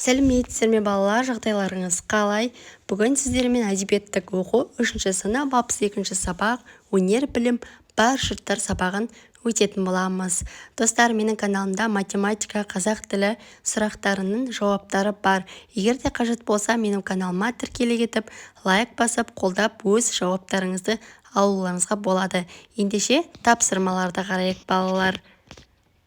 Сәлеметсіздер ме, балалар! Жағдайларыңыз қалай? Бүгін сіздермен әдебиеттік оқу, үшінші сынып, 62-сабақ, «Өнер, білім бар жұрттар» сабағын өтетін боламыз. Достар, менің каналымда математика, қазақ тілі сұрақтарының жауаптары бар. Егер де қажет болса, менің каналыма тіркеле кетіп, лайк басып, қолдап, өз жауаптарыңызды алуларыңызға болады. Ендеше, тапсырмаларды қарайық, балалар.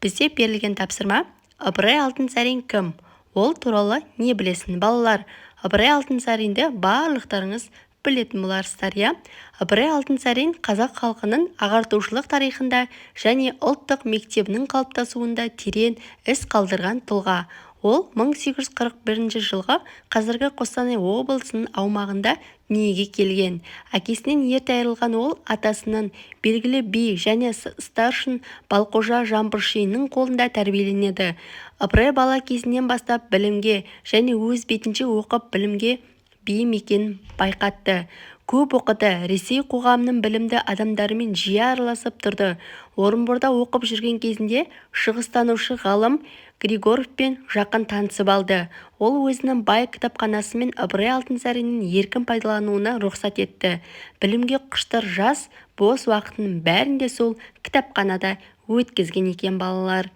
Бізде берілген тапсырма: Ыбырай Алтынсарин кім? Ол туралы не білесің? Балалар, Ыбырай Алтынсаринді барлықтарыңыз білетін боларсыздар, иә? Ыбырай Алтынсарин қазақ халқының ағартушылық тарихында және ұлттық мектебінің қалыптасуында терең із қалдырған тұлға. Ол 1841 жылғы қазіргі Қостанай облысының аумағында дүниеге келген. Әкесінен ерте айырылған ол атасының, белгілі би және старшын Балқожа Жаңбыршиннің қолында тәрбиеленеді. Ыбырай бала кезінен бастап білімге және өз бетінше оқып білімге бейім екенін байқатты. Көп оқыды, Ресей қоғамының білімді адамдарымен жиі араласып тұрды. Орынборда оқып жүрген кезінде шығыстанушы ғалым Григоровпен жақын танысып алды. Ол өзінің бай кітапханасымен Ыбырай Алтынсариннің еркін пайдалануына рұқсат етті. Білімге құштар жас бос уақытының бәрін де сол кітапханада өткізген екен, балалар.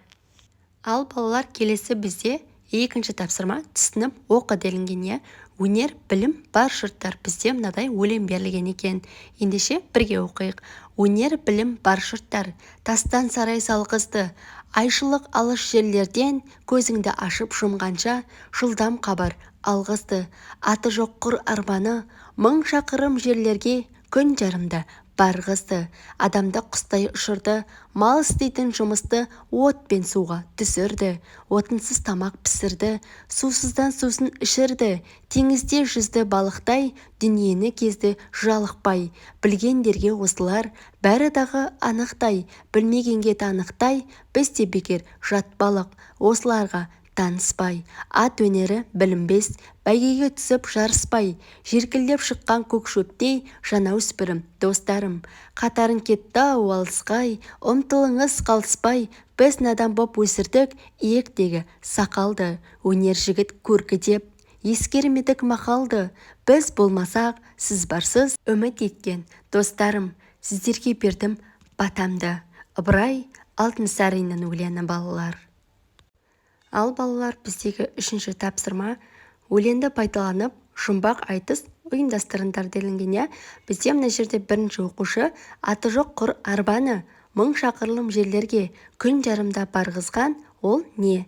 Ал, балалар, келесі бізде екінші тапсырма: «Түсініп оқы» делінген, иә? «Өнер, білім бар жұрттар». Бізде мынадай өлең берілген екен. Ендеше, бірге оқиық. Өнер, білім бар жұрттар тастан сарай салғызды. Айшылық алыс жерлерден көзіңді ашып жұмғанша жылдам хабар алғызды. Аты жоқ құр арбаны мың шақырым жерлерге күн жарымда барғызды. Адамды құстай ұшырды, мал істейтін жұмысты от пен суға түсірді. Отынсыз тамақ пісірді, сусыздан сусын ішірді. Теңізде жүзді балықтай, дүниені кезді жалықпай. Білгендерге осылар бәрі дағы анықтай, білмегенге танықтай, біз де бекер жатпалық осыларға таныспай. Ат өнері білінбес бәйгеге түсіп жарыспай. Желкілдеп шыққан көк шөптей жаңаөспірім достарым, қатарың кетті-ау алысқай, ұмтылыңыз қалыспай. Біз надан боп өсірдік иектегі сақалды, өнер жігіт көркі деп ескермедік мақалды. Біз болмасақ, сіз барсыз үміт еткен достарым, сіздерге бердім батамды. Ыбырай Алтынсариннің өлеңі, балалар. Ал, балалар, біздегі үшінші тапсырма: «Өлеңді пайдаланып, жұмбақ айтыс ұйымдастырыңдар» делінген, иә? Бізде мына жерде бірінші оқушы: аты жоқ құр арбаны мың шақырым жерлерге күн жарымда барғызған ол не?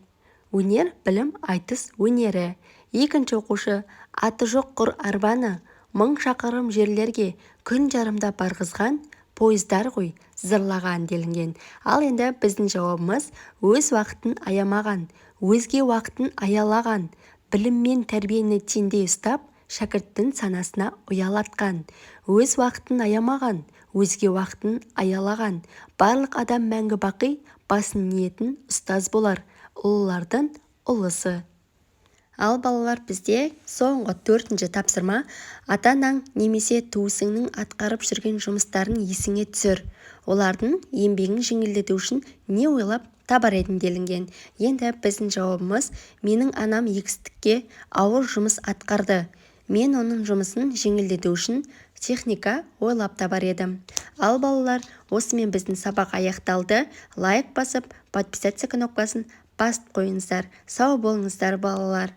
Өнер, білім, айтыс өнері. Екінші оқушы: аты жоқ құр арбаны мың шақырым жерлерге күн жарымда барғызған пойыздар ғой зырлаған делінген. Ал енді біздің жауабымыз: өз уақытын аямаған, өзге уақытын аялаған, білім мен тәрбиені теңдей ұстап, шәкірттің санасына ұялатқан. Өз уақытын аямаған, өзге уақытын аялаған. Барлық адам мәңгі бақи басын иетін ұстаз болар ұлылардың ұлысы. Ал, балалар, бізде соңғы төртінші тапсырма: ата-анаң немесе туысыңның атқарып жүрген жұмыстарын есіңе түсір. Олардың еңбегін жеңілдету үшін не ойлап табар едің делінген. Енді біздің жауабымыз: менің анам егістікте ауыр жұмыс атқарды. Мен оның жұмысын жеңілдету үшін техника ойлап табар едім. Ал, балалар, осымен біздің сабақ аяқталды. Лайк басып, подписаться кнопкасын басып қойыңыздар. Сау болыңыздар, балалар.